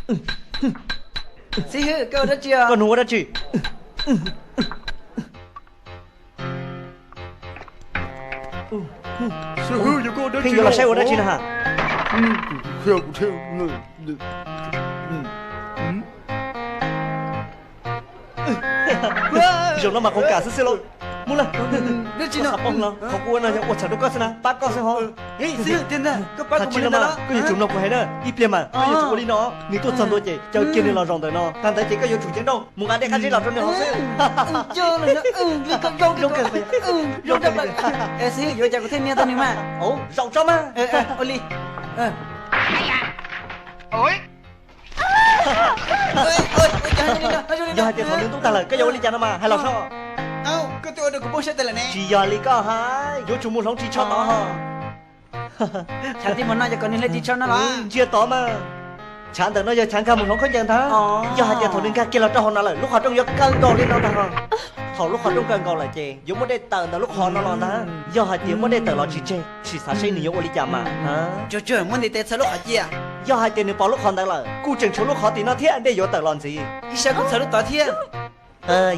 Xib hwb, koj ua dab tsi os? Koj nug ua dab tsi? Pheej yuav los saib ua dab tsi no ha? Zaum no mas qoov kam xwb xwb lauj. Mus lawm. Qhov kuv ua no yog ua txhaum rau koj xwb na, pab koj xwb ho. Tsis no mas koj yuav tsum mloog kuv hais na, ib pliag mas koj yuav tsum ua li no. Nws tuaj txog ntua ces caw kiag nws los zaum ntawm no, tag ntawd ces koj yuav tsum ceev nrooj mus nqa dej qab zib los rau nws haus xwb. Zoo kawg. Xib hwb, yuav cas kuv thiaj nias tau nws mas? Zaum tso mas. Ua li. Yog hais tias thaum nws ntub tag lawm koj yuav ua li cas no mas hais los soj. Tsis yog li koj hais, yuav tsum mus hloov ris tsho tod ho. Chav tim no yog kom nws hle ris tsho no los? Ntsia tod mas. Chav ntawm no yog chav nkag mus hloov khaub ncaws ntag. Yog hais tias thaum nws nkag kiag los rau hauv no lawm lub qhov rooj yuav kaw nkaus li no ntag ho. Thaum lub qhov rooj kaw nkaus lawm ces yuav muaj dej tawm ntawm lub qhov no los ntag. Yog hais tias muaj dej tawm los tsis tseg, sim xav seb nws yuav ua li cas mas. Tsuag tsuag muab ntiv tes txhawb lub qhov cia. Yog hais tias nws pom lub qhov ntawd lawm kuj tseem tshuav lub qhov tim no thiab dej yuav tawm los ntxiv. Ib sab kuj txhawb lub tod thiab.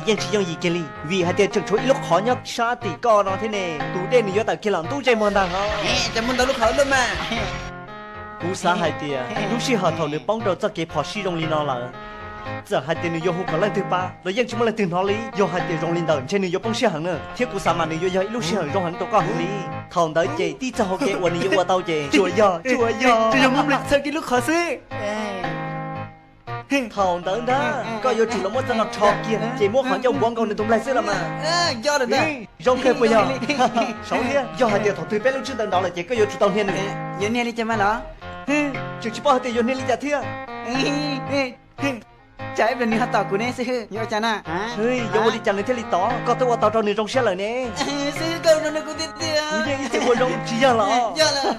Yeej tsis yooj yim kiag li vim hais tias tseem tshuav ib lub qhov nyob sab tim koj no thiab ne, tus dej nws yuav tawm kiag los ntub ntsej muag ntag ho. Ces muaj ntau lub qhov lawm mas. Kuv xav hais tias lub sij hawm thaum nws poob rau txoj kev phom sij zoo li no lawm, txawm hais tias nws yuav hu kom leej twg pab los yeej tsis muaj leej twg hnov li. Yog hais tias zoo li ntawd ntshe nws yuav poob siab heev na, thiab kuv xav mas nws yuav yog ib lub sij hawm zoo heev rau koj heev li. Thaum ntawd ces tib txoj hau kev uas nws yuav ua tau ces tsuas yog, tsuas yog, tsuas yog muab nplaig txhawb kiag lub qhov xwb. Thaum ntawd ntag koj yuav tsum los muab txoj no rho kiag ces muab qhov ncauj npuav nkaus nws tus nplaig xwb los mas. Zoo kawg puas yog? Saud thiab, yog hais tias thaum twg peb lub tswb ntawd nrov lawm ces koj yuav tsum tau hnia nws. Yuav hnia li cas mas los? Tseem tsis paub hais tias yuav hnia li cas thiab. Tsam ib pliag nws ho tom kuv ne xib hwb, yuav ua cas na? Yuav ua li cas nws thiaj li tom? Koj twb ua tau rau nws zoo siab lawm ne. Xib hwb, koj ua zoo rau kuv tiag tiag. Kuv yeej ib txwm ua zoo tsis yog los? Yog lawm.